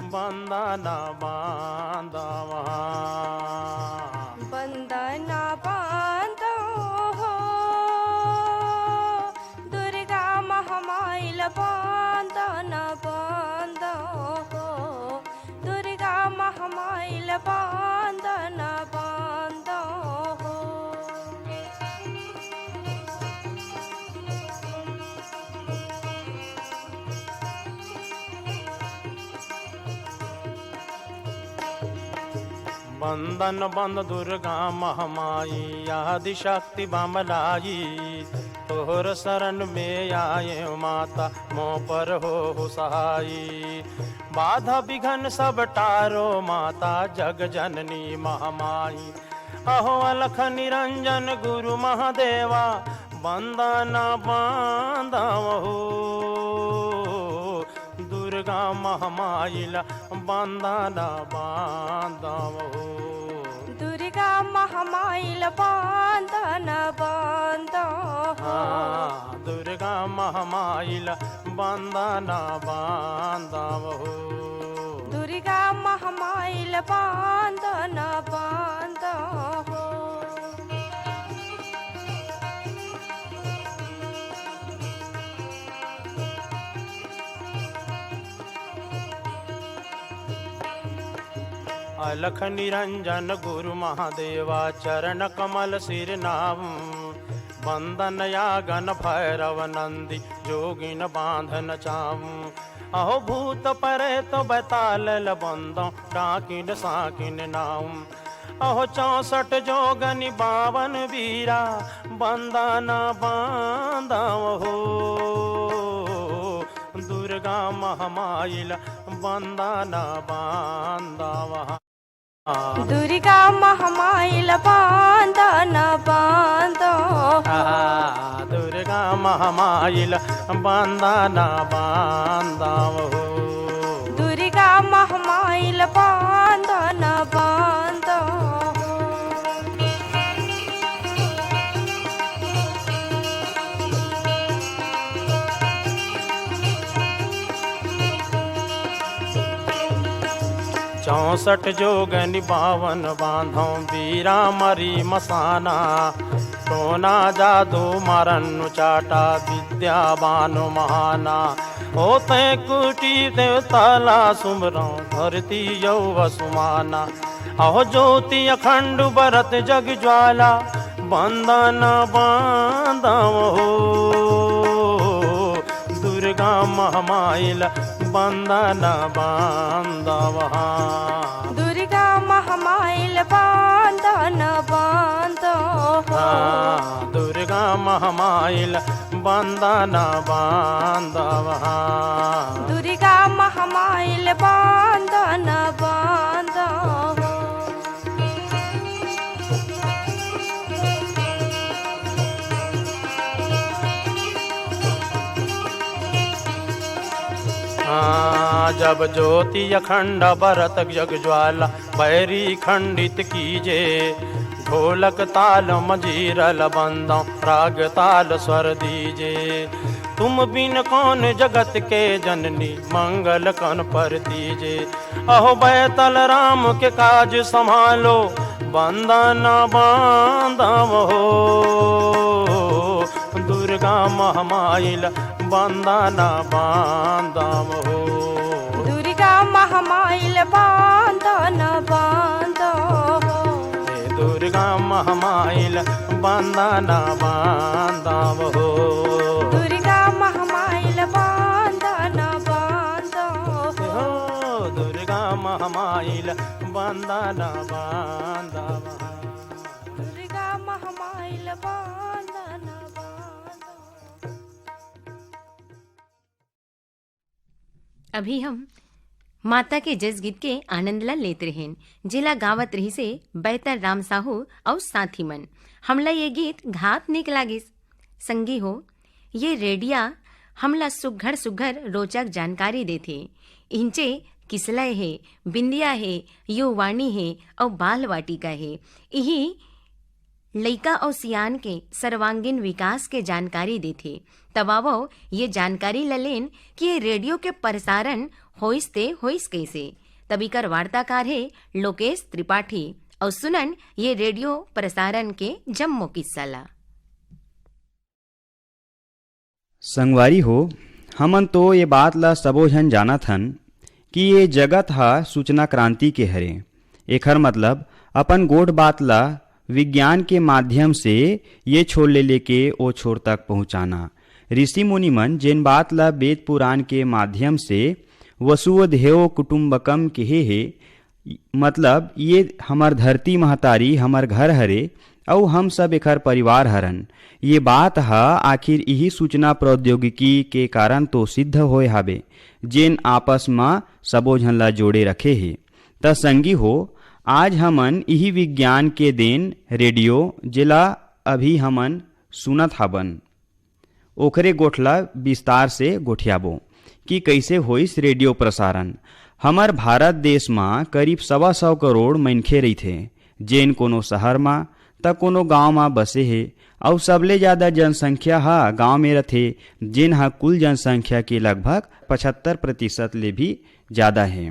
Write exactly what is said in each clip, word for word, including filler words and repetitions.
बंदना बांधव। बंदना बांधव हो, दुर्गा महामाई ल बंदना बांधव हो, दुर्गा महामाई ल बंदना बांधव हो। बंदन बंद दुर्गा महमाई, आदि शक्ति बमलाई। तोहर शरण में आए माता, मो पर हो सहाई। बाधा विघन सब टारो माता, जग जननी महमाई। अहो अलख निरंजन गुरु महादेवा, बंदना बांधव हो। दुर्गा महामाई ल बंदना बांधव हो। दुर्गा महामाई ल बंदना बांधव हो। हाँ, दुर्गा महामाई ल बंदना बांधव हो। दुर्गा महामाई ल बंदना बांधव हो। अलख निरंजन गुरु महादेवा, चरण कमल सिर नाम। बंदन आगन भैरव नंदी, जोगिन बांधन चाम। अहो भूत प्रेत बैताल ल बंदव, डाकिन साकिन नाम। अहो चौसठ जोगनि बावन बीरा, बंदना बांधव हो। दुर्गा महामाई ल बंदना बांधव। दुर्गा महामाई ल बंदना बांधव। आ, दुर्गा महामाई ल बंदना बांधव हो। दुर्गा महामाई ल बंदना बांधव हो। चौसठ जोगनि बावन बांधव, बीरा मरी मसाना। टोना जादू मारन चाटा, विद्या बान महाना। होते कुटी देवता ला सुमरव, धरती अउ असमाना। अहो ज्योति अखंड बरत जग ज्वाला, बंदना बांधव हो। दुर्गा महामाई ल बंदना बांधव। दुर्गा महामाई ल बंदना बांधव हो। हाँ, दुर्गा महामाई ल बंदना बांधव। दुर्गा महामाई ल बंदना बांधव। हाँ, जब ज्योति अखंड बरत जग ज्वाला, बैरी खंडित कीजे। ढोलक ताल मजीरल बंदव, राग ताल स्वर दीजे। तुम बिन कौन जगत के जननी, मंगल कौन पर दीजे। अहो बैतल राम के काज संभालो, बंदना बांधव हो। दुर्गा महामाई ल बंदना बांधव हो। दुर्गा महामाई ल बंदना बांधव हो। हे दुर्गा महामाई ल बंदना बांधव हो। दुर्गा महामाई ल बंदना बांधव हो। हो दुर्गा महामाई ल बंदना बांधव। दुर्गा महामाई ल बंदना बांधव। अभी हम माता के जस गीत के आनंद ला लेत रहेन, जेला गावत रहिसे बैतर राम साहू अउ साथी मन। हमला ये गीत घात निक लागिस। संगी हो, ये रेडिया हमला सुघर सुघर रोचक जानकारी देथे। इहिंचे किसलय हे, बिंदिया हे, युववाणी हे अउ बाल वाटिका हे। इही लइका अउ सियान के सर्वांगीण विकास के जानकारी देथे। तब आवव, ये जानकारी ल लेन कि ये रेडियो के प्रसारण होइस ते होइस कइसे? तब इकर वार्ताकार हे लोकेश त्रिपाठी। अउ सुनन ये रेडियो प्रसारण के जम्मो किस्सा ला। संगवारी हो, हमन तो ये बात ला सबो झन जानत हन कि ये जगत ह सूचना क्रांति के हरे। एखर मतलब अपन गोठ बात ला विज्ञान के माध्यम से ये छोर ले लेके ओ छोर तक पहुँचाना। ऋषि मुनि मन जेन बात ला वेद पुराण के माध्यम से वसुवधेव कुटुम्बकम केहे हे, मतलब ये हमर धरती महतारी हमर घर हरे अउ हम सब एखर परिवार हरन। ये बात ह आखिर इही सूचना प्रौद्योगिकी के कारण तो सिद्ध होय हाबे, जेन आपस म सबो झन ला जोड़े रखे हे। त संगी हो, आज हमन इही विज्ञान के देन रेडियो, जेला अभी हमन सुनत हाबन, ओखरे गोठ ला विस्तार से गोठियाबो कि कइसे होइस रेडियो प्रसारण। हमर भारत देश म करीब सवा सौ करोड़ मनखे रहिथे, जेन कोनो शहर म त कोनो गांव म बसे हे, अउ सबले जादा जनसंख्या ह गांव में रथे, जेन ह कुल जनसंख्या के लगभग पचहत्तर प्रतिशत ले भी जादा हे।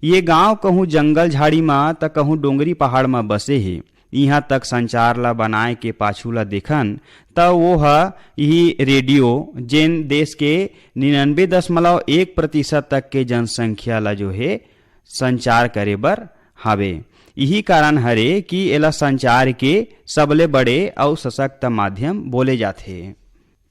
ये गांव कहूं जंगल झाड़ी म त कहूं डोंगरी पहाड़ म बसे हे। इहां तक संचार ला बनाए के पाछू ला देखन, त वो ह इही रेडियो, जेन देश के निन्यानवे दशमलव एक प्रतिशत तक के जनसंख्या ला जो हे, संचार करे बर हावे। इही कारण हरे कि एला संचार के सबले बड़े अउ सशक्त माध्यम बोले जाथे।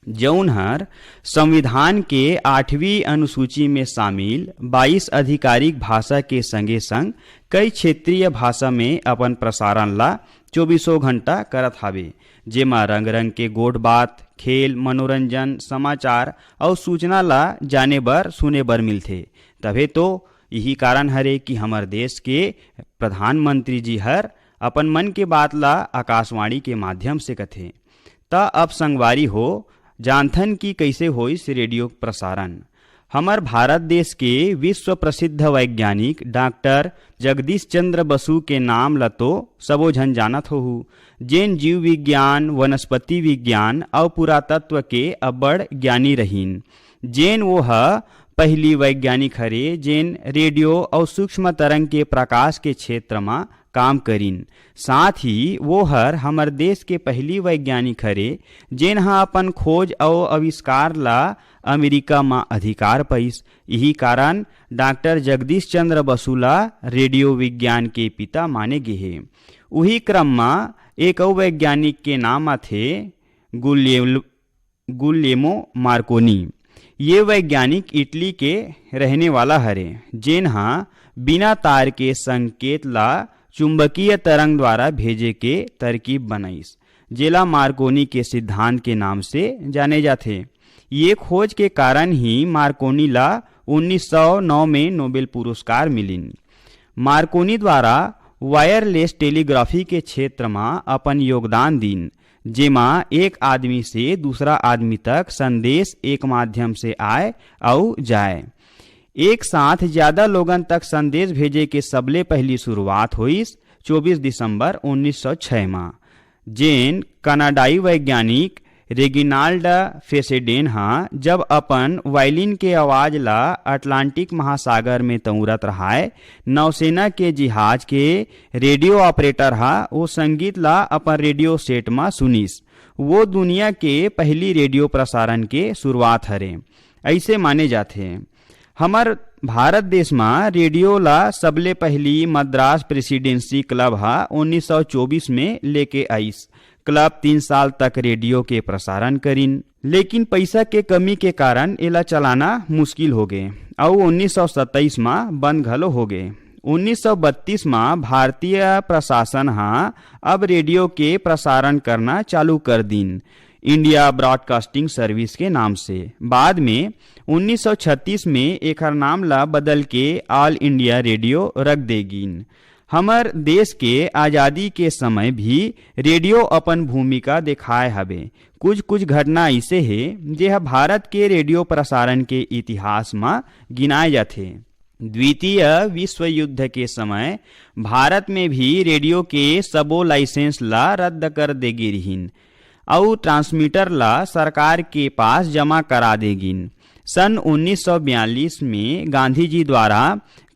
जऊन हर संविधान के आठवीं अनुसूची में शामिल बाईस आधिकारिक भाषा के संगे संग कई क्षेत्रीय भाषा में अपन प्रसारण ला चौबीसों घंटा करत हावे, जेमा रंग-रंग के गोठ बात, खेल, मनोरंजन, समाचार अउ सूचना ला जाने बर, सुने बर मिलथे। तभे तो इही कारण हरे कि हमर देश के प्रधानमंत्री जी हर अपन मन के बात ला आकाशवाणी के माध्यम से कथे। त अब संगवारी हो, जानथन कि कइसे होइस रेडियो प्रसारण। हमर भारत देश के विश्व प्रसिद्ध वैज्ञानिक डॉक्टर जगदीश चंद्र बसु के नाम ल तो सबो झन जानत होहू, जेन जीव विज्ञान, वनस्पति विज्ञान अउ पुरातत्व के अब्बड़ ज्ञानी रहिन। जेन वो ह पहिली वैज्ञानिक हरे, जेन रेडियो अउ सूक्ष्म तरंग के प्रकाश के क्षेत्र म काम करिन। साथ ही वो हर हमर देश के पहिली वैज्ञानिक हरे, जेन ह अपन खोज अउ आविष्कार ला अमेरिका म अधिकार पाइस। इही कारण डॉक्टर जगदीश चंद्र बसु ला रेडियो विज्ञान के पिता माने गे हे। उही क्रम म एक अउ वैज्ञानिक के नाम आथे, गुलियल-, गुलियेमो मार्कोनी। ये वैज्ञानिक इटली के रहने वाला हरे, जेन ह बिना तार के संकेत ला चुंबकीय तरंग द्वारा भेजे के तरकीब बनाइस, जेला मार्कोनी के सिद्धांत के नाम से जाने जाथे। ये खोज के कारण ही मार्कोनी ला उन्नीस सौ नौ में नोबेल पुरस्कार मिलिन। मार्कोनी द्वारा वायरलेस टेलीग्राफी के क्षेत्र म अपन योगदान दीन, जेमा एक आदमी से दूसरा आदमी तक संदेश एक माध्यम से आय अउ जाय। एक साथ ज्यादा लोगन तक संदेश भेजे के सबले पहिली शुरुआत होइस चौबीस दिसंबर उन्नीस सौ छह म, जेन कनाडाई वैज्ञानिक रेगिनाल्ड फेसेडेन ह जब अपन वायलिन के आवाज ला अटलांटिक महासागर में तंउरत रहाय, नौसेना के जिहाज के रेडियो ऑपरेटर ह ओ संगीत ला अपन रेडियो सेट म सुनिस। वो दुनिया के पहिली रेडियो प्रसारण के शुरुआत हरे, अइसे माने जाथे। हमर भारत देश म रेडियो ला सबले पहिली मद्रास प्रेसिडेंसी क्लब ह उन्नीस सौ चौबीस में लेके आइस। क्लब तीन साल तक रेडियो के प्रसारण करिन, लेकिन पइसा के कमी के कारण एला चलाना मुश्किल होगे अउ उन्नीस सौ सत्ताईस म बंद घलो होगे। उन्नीस सौ बत्तीस म भारतीय प्रशासन ह अब रेडियो के प्रसारण करना चालू कर दीन, इंडिया ब्रॉडकास्टिंग सर्विस के नाम से। बाद में उन्नीस सौ छत्तीस में एखर नाम ला बदल के ऑल इंडिया रेडियो रख दे गीन। हमर देश के आजादी के समय भी रेडियो अपन भूमिका देखाए हवे। कुछ-कुछ घटना अइसे हे, जे ह भारत के रेडियो प्रसारण के इतिहास म गिनाए जाथे। द्वितीय विश्व युद्ध के समय भारत में भी रेडियो के सबो लाइसेंस ला रद्द कर दे गे रिहिन अउ ट्रांसमीटर ला सरकार के पास जमा करा दे गिन। सन उन्नीस सौ बयालीस में गांधी जी द्वारा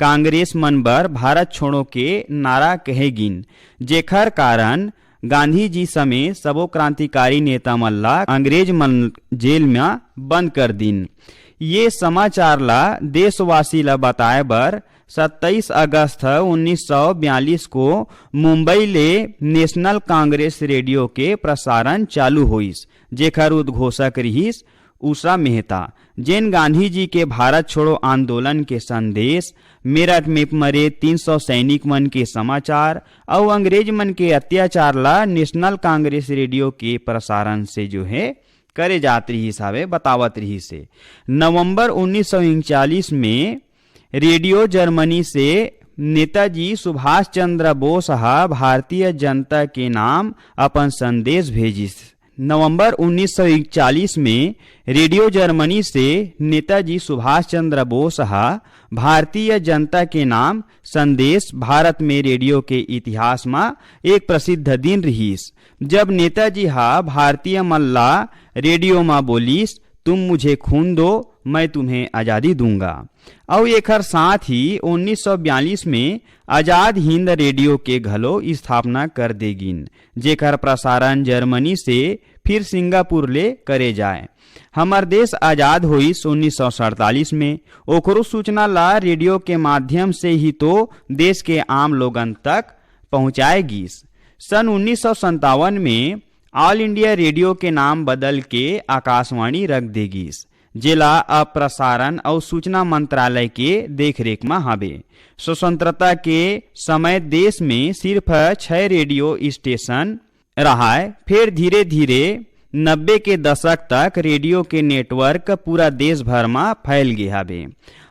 कांग्रेस मन बर भारत छोड़ो के नारा कहे गिन, जेखर कारण गांधी जी समेत सबो क्रांतिकारी नेता मन ला अंग्रेज मन जेल में बंद कर दिन। ये समाचार ला देशवासी ला बताए बर सत्ताईस अगस्त उन्नीस सौ बयालीस को मुंबई ले नेशनल कांग्रेस रेडियो के प्रसारण चालू होइस, जेखर उद्घोषक रिहिस उषा मेहता, जेन गांधी जी के भारत छोड़ो आंदोलन के संदेश, मेरठ में मरे तीन सौ सैनिक मन के समाचार अउ अंग्रेज मन के अत्याचार ला नेशनल कांग्रेस रेडियो के प्रसारण से जो है करे जात रिहिस हावे, बतावत रिहिस हे। नवंबर उन्नीस सौ उनचालीस में रेडियो जर्मनी से नेताजी सुभाष चंद्र बोस ह भारतीय जनता के नाम अपन संदेश भेजिस। नवंबर उन्नीस सौ इकतालीस में रेडियो जर्मनी से नेताजी सुभाष चंद्र बोस ह भारतीय जनता के नाम संदेश भारत में रेडियो के इतिहास म एक प्रसिद्ध दिन रिहिस, जब नेताजी ह भारतीय मन ला रेडियो म बोलिस, "तुम मुझे खून दो, मैं तुम्हें आजादी दूंगा।" अउ एखर साथ ही उन्नीस सौ बयालीस में आजाद हिंद रेडियो के घलो स्थापना कर दे गिन, जेकर प्रसारण जर्मनी से फिर सिंगापुर ले करे जाए। हमर देश आजाद होइस उन्नीस सौ सैंतालीस में, ओकरो सूचना ला रेडियो के माध्यम से ही तो देश के आम लोगन तक पहुंचाए गिस। सन उन्नीस सौ संतावन में ऑल इंडिया रेडियो के नाम बदल के आकाशवाणी रख दे गिस, जेला अब प्रसारण अउ सूचना मंत्रालय के देखरेख म हावे। स्वतंत्रता के समय देश में सिर्फ छह रेडियो स्टेशन रहाय, फिर धीरे-धीरे नब्बे के दशक तक रेडियो के नेटवर्क पूरा देश भर म फैल गे हावे।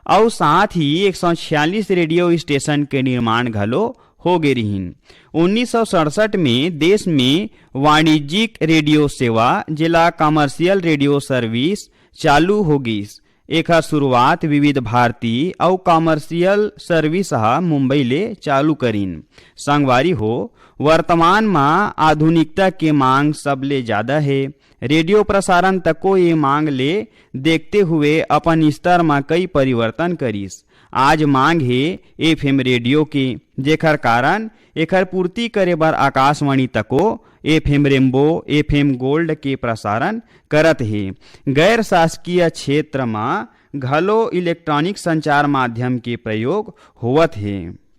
अउ साथ ही एक सौ छियालीस रेडियो स्टेशन के निर्माण घलो हो गे रिहिन। उन्नीस सौ सड़सठ में देश में वाणिज्यिक रेडियो सेवा, जेला कमर्शियल रेडियो सर्विस, चालू हो गिस। एखर शुरुआत विविध भारती अउ कमर्शियल सर्विस ह मुंबई ले चालू करिन। संगवारी हो, वर्तमान म आधुनिकता के मांग सबले ज्यादा हे। रेडियो प्रसारण तको ये मांग ले देखते हुए अपन स्तर म कई परिवर्तन करिस। आज मांग हे एफएम रेडियो के, जेखर कारण एखर पूर्ति करे बर आकाशवाणी तको एफएम रेम्बो, एफएम गोल्ड के प्रसारण करत हे। गैर शासकीय क्षेत्र म घलो इलेक्ट्रॉनिक संचार माध्यम के प्रयोग होवत हे।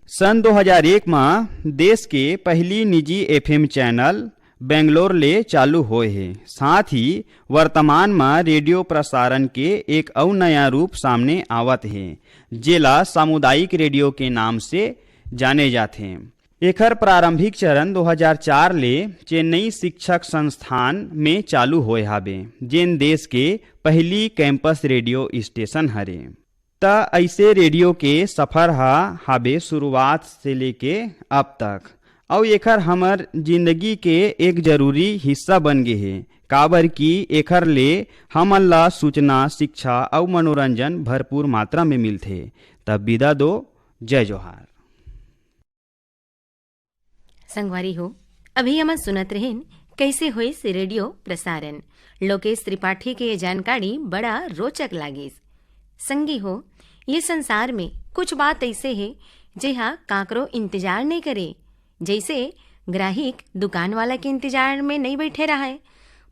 सन दो हज़ार एक म देश के पहली निजी एफएम चैनल बेंगलोर ले चालू होए हे। साथ ही वर्तमान म रेडियो प्रसारण के एक अउ नया रूप सामने आवत हे, जेला सामुदायिक रेडियो के नाम से जाने जाथे। एखर प्रारंभिक चरण दो हज़ार चार ले चेन्नई शिक्षक संस्थान में चालू होए हाबे, जेन देश के पहली कैंपस रेडियो स्टेशन हरे। त अइसे रेडियो के सफर ह हाबे शुरुआत से लेके अब तक, अउ एखर हमर जिंदगी के एक जरूरी हिस्सा बन गे हे, काबर कि एखर ले हमन ला सूचना, शिक्षा अउ मनोरंजन भरपूर मात्रा में मिलथे। तब विदा दो, जय जोहार। संगवारी हो, अभी हमन सुनत रहेन कैसे होइस रेडियो प्रसारण। लोकेश त्रिपाठी के ये जानकारी बड़ा रोचक लागिस। संगी हो, ये संसार में कुछ बात ऐसे हे, जेहा काकरो इंतजार नहीं करे। जैसे ग्राहिक दुकान वाला के इंतजार में नहीं बैठे रहे,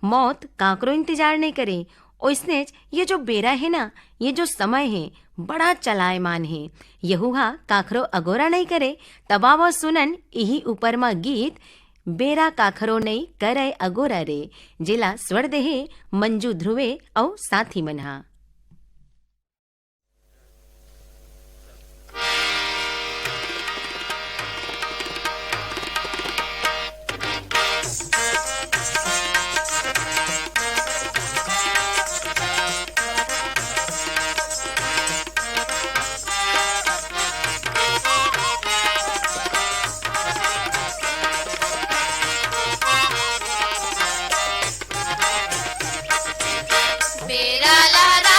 मौत काकरो इंतजार नहीं करे, ओइसनेच ये जो बेरा हे ना, ये जो समय हे, बड़ा चलायमान हे। यहू हा काखरो अगोरा नइ करे, तब आवो सुनन इही ऊपर म गीत, बेरा काखरो नइ करय अगोरा रे, जेला स्वर देहे मंजू ध्रुवे अउ साथी मन हा। बेरा लहरा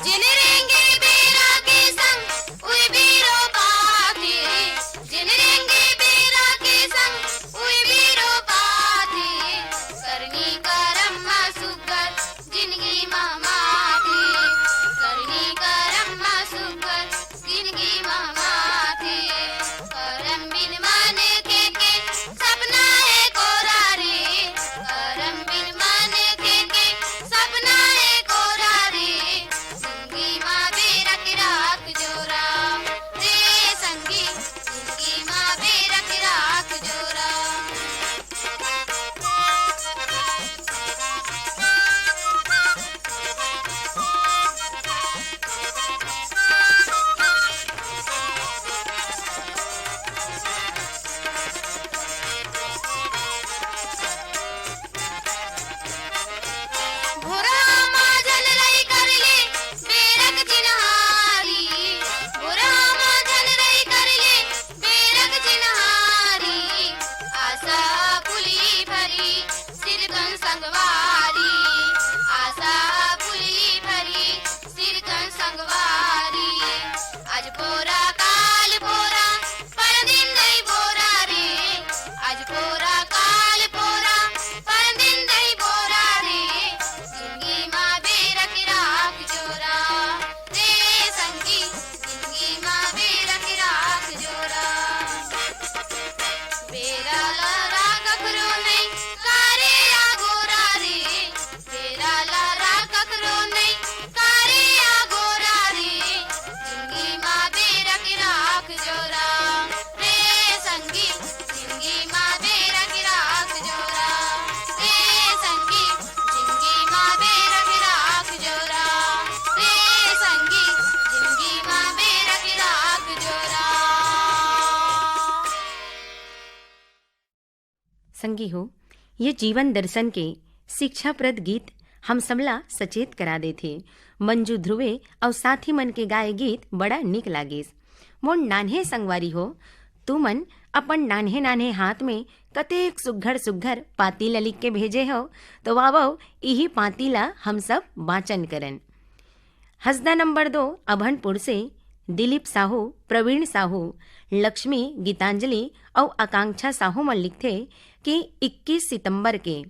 जिन रेंगे बेरा के संग उई बीरो पाथे, जिन रेंगे बेरा के संग उई बीरो पाथे, करनी करम मा सुग्घर जिनगी मा माथे, करनी करम मा सुग्घर जिनगी मा माथे। करम बिन मनखे के सपना हे कोरा रे, करम बिन मनखे के सपना हे कोरा रे। जिनगी मा बेरा के राख जोरा रे संगी, जिनगी मा बेरा के राख जोरा। भोरहा मा झन रही कर ले बेरक चिन्हारी, भोरहा मा झन रही कर ले बेरक चिन्हारी। आशा फुली भरी सिरकन संगवारी, आशा फुली भरी सिरकन संगवारी। आज पोरा काल पोरा परदिन दई बोरा रे, आज पोरा काल पोरा परदिन दई बोरा रे। जिनगी मा बेरा के राख जोरा रे संगी, जिनगी मा बेरा के राख जोरा। बेरा ला राख कखरो नई कारे या गोरा रे, बेरा ला राख कखरो नई कारे या गोरा रे। जिनगी मा बेरा के राख जोरा रे संगी, जिनगी मा बेरा के राख जोरा रे संगी, जिनगी मा बेरा के राख जोरा रे संगी, जिनगी मा बेरा के राख जोरा। संगी हो, ये जीवन दर्शन के शिक्षाप्रद गीत हम सबला सचेत करा देथे। मंजू ध्रुवे अउ साथी मन के गाए गीत बड़ा निक लागिस। मोर नान्हे संगवारी हो, तुमन अपन नान्हे नान्हे हाथ में कतेक सुग्घर सुग्घर पाती ल लिख के भेजे हो, तो आवव, इही पाती ला हम सब वाचन करन। हसदा नंबर दो, अभनपुर से दिलीप साहू, प्रवीण साहू, लक्ष्मी, गीतांजलि अउ आकांक्षा साहू मन लिखथे कि इक्कीस सितंबर के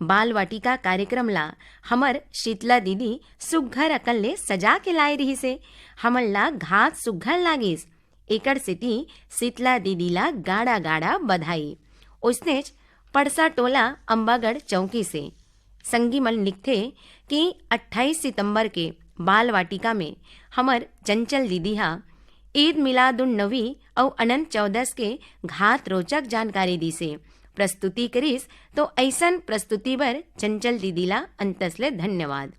बाल वाटिका कार्यक्रम ला हमर शीतला दीदी सुग्घर अकन ले सजा के लाए रिहिसे। हमन ला घात सुग्घर लागिस। एकर सेती शीतला दीदी ला गाड़ा गाड़ा बधाई। ओसनेच पड़सा टोला अम्बागढ़ चौकी से संगी मन लिखथे कि अट्ठाईस सितंबर के बाल वाटिका में हमर चंचल दीदी हा ईद मिलाद उन नबी अउ अनंत चौदस के घात रोचक जानकारी दिसे। प्रस्तुति करिस, तो अइसन प्रस्तुति बर चंचल दीदी ला अंतस ले धन्यवाद।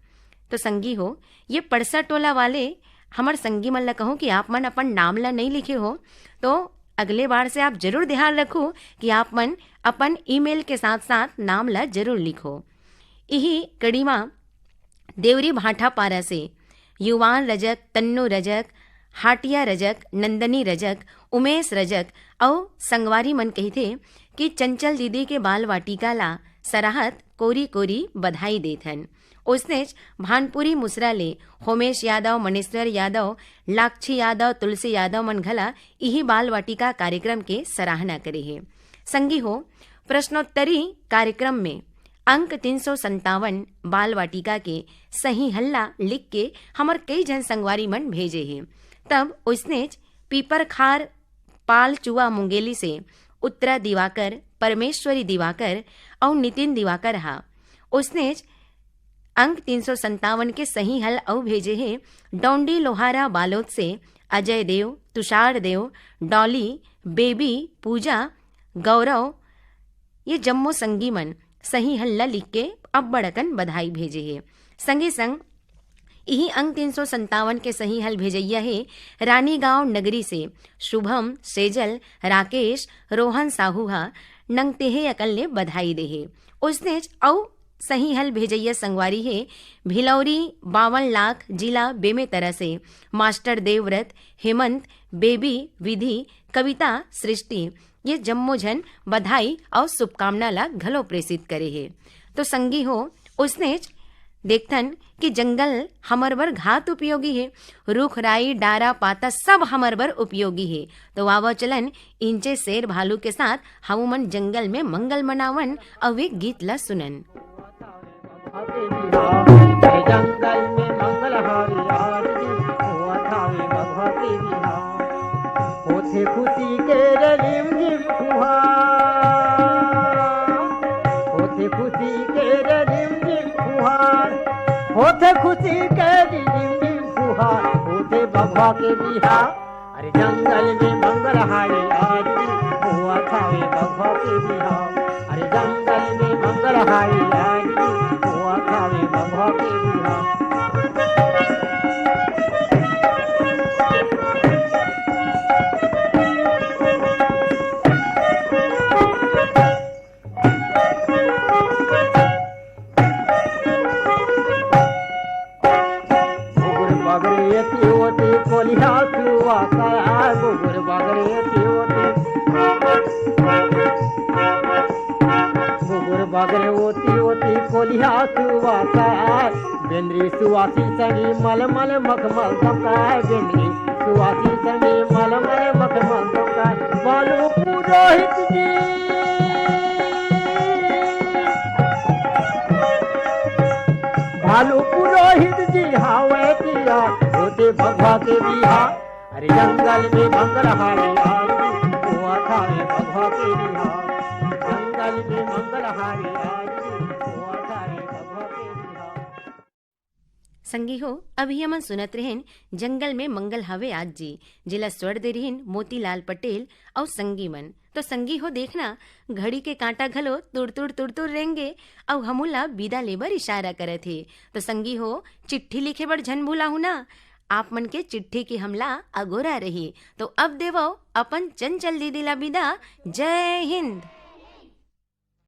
तो संगी हो, ये पड़सा टोला वाले हमर संगी मन ला कहूँ कि आप मन अपन नाम ला नहीं लिखे हो, तो अगले बार से आप जरूर ध्यान रखो कि आप मन अपन ईमेल के साथ साथ नाम ला जरूर लिखो। इही कड़ी मा देवरी भाटापारा से युवान रजक, तन्नू रजक, हाटिया रजक, नंदनी रजक, उमेश रजक अउ संगवारी मन कहिथे कि चंचल दीदी के बाल वाटिका ला सराहत कोरी कोरी बधाई देथन। ओसनेच भानपुरी मुसरा ले होमेश यादव, मनेश्वर यादव, लाक्षी यादव, तुलसी यादव मन घला इही बाल वाटिका कार्यक्रम के सराहना करे हे। संगी हो, प्रश्नोत्तरी कार्यक्रम में अंक तीन सौ संतावन बाल वाटिका के सही हल ला लिख के हमर कई झन संगवारी मन भेजे हे। तब ओसनेच पीपरखार पालचुआ मुंगेली से उत्तरा दिवाकर, परमेश्वरी दिवाकर अउ नितिन दिवाकर हा। ओसनेच अंक तीन सौ संतावन के सही हल अउ भेजे हे डोंडी लोहारा बालोद से अजय देव, तुषार देव, डॉली, बेबी, पूजा, गौरव, ये जम्मो संगी मन सही हल ला लिख के अब्बड़ अकन बधाई भेजे हे। संगे संग इही अंक तीन सौ संतावन के सही हल भेजइया हे रानीगांव नगरी से शुभम, सेजल, राकेश, रोहन साहू हा नंगतेहे अकन ले बधाई दे हे। ओसनेच अउ सही हल भेजइया संगवारी हे भिलौरी बावन लाख, जिला बेमेतरा से मास्टर देवव्रत, हेमंत, बेबी, विधि, कविता, सृष्टि, ये जम्मो झन बधाई अउ शुभकामना ला घलो प्रेषित करे हे। तो संगी हो, ओसनेच देखथन कि जंगल हमर बर घात उपयोगी हे, रुख राई डारा पाता सब हमर बर उपयोगी हे। तो आवो चलन इंचे शेर भालू के साथ हमू मन जंगल में मंगल मनावन अउ एक गीत ला सुनन। जंगल में मंगल हारी आज जी, होवत हावे बघवा के बिहाव। होथे खुशी के रे रिम झिम फुहार, होथे खुशी के रे रिम झिम फुहार, होथे खुशी के रे रिम झिम फुहार, होथे बघवा के बिहाव। अरे जंगल में मंगल हारी आज जी, होवत हावे बघवा के बिहाव। अरे जंगल में मंगल हारी आज जी, होवत हावे बघवा के बिहाव। घुघुर बगरे एती ओती कोलिहा सुवासा, घुघुर बगरे एती ओती। घुघुर बगरे ओती ओती कोलिहा सुवासा, बेंदरी सुवासी संगी मलमल मखमल दमकाय, बेंदरी सुवासी संगी मलमल मखमल दमकाय। बालू पुरोहित जी, भालू पुरोहित जी हावय तिया, होथे बघवा के बिहा। अरे जंगल में मंगल हारी आज, होवत हावे बघवा के बिहा। जंगल में मंगल हारी आज, होवत हावे बघवा के बिहा। संगी हो, अभी हमन सुनत रहेन जंगल में मंगल हवे आज जी, जेला स्वर दे रहिन मोतीलाल पटेल अउ संगी मन। तो संगी हो, देखना, घड़ी के कांटा घलो तुड़ तुड़ तुड़ तुड़ रेंगे अउ हमू ला बिदा लेबर इशारा करत हे। तो संगी हो, चिट्ठी लिखे बर झन भुलाहू ना, आप मन के चिट्ठी के हमला अगोरा रही। तो अब देवो अपन चंचल दीदी ला बिदा। जय हिंद।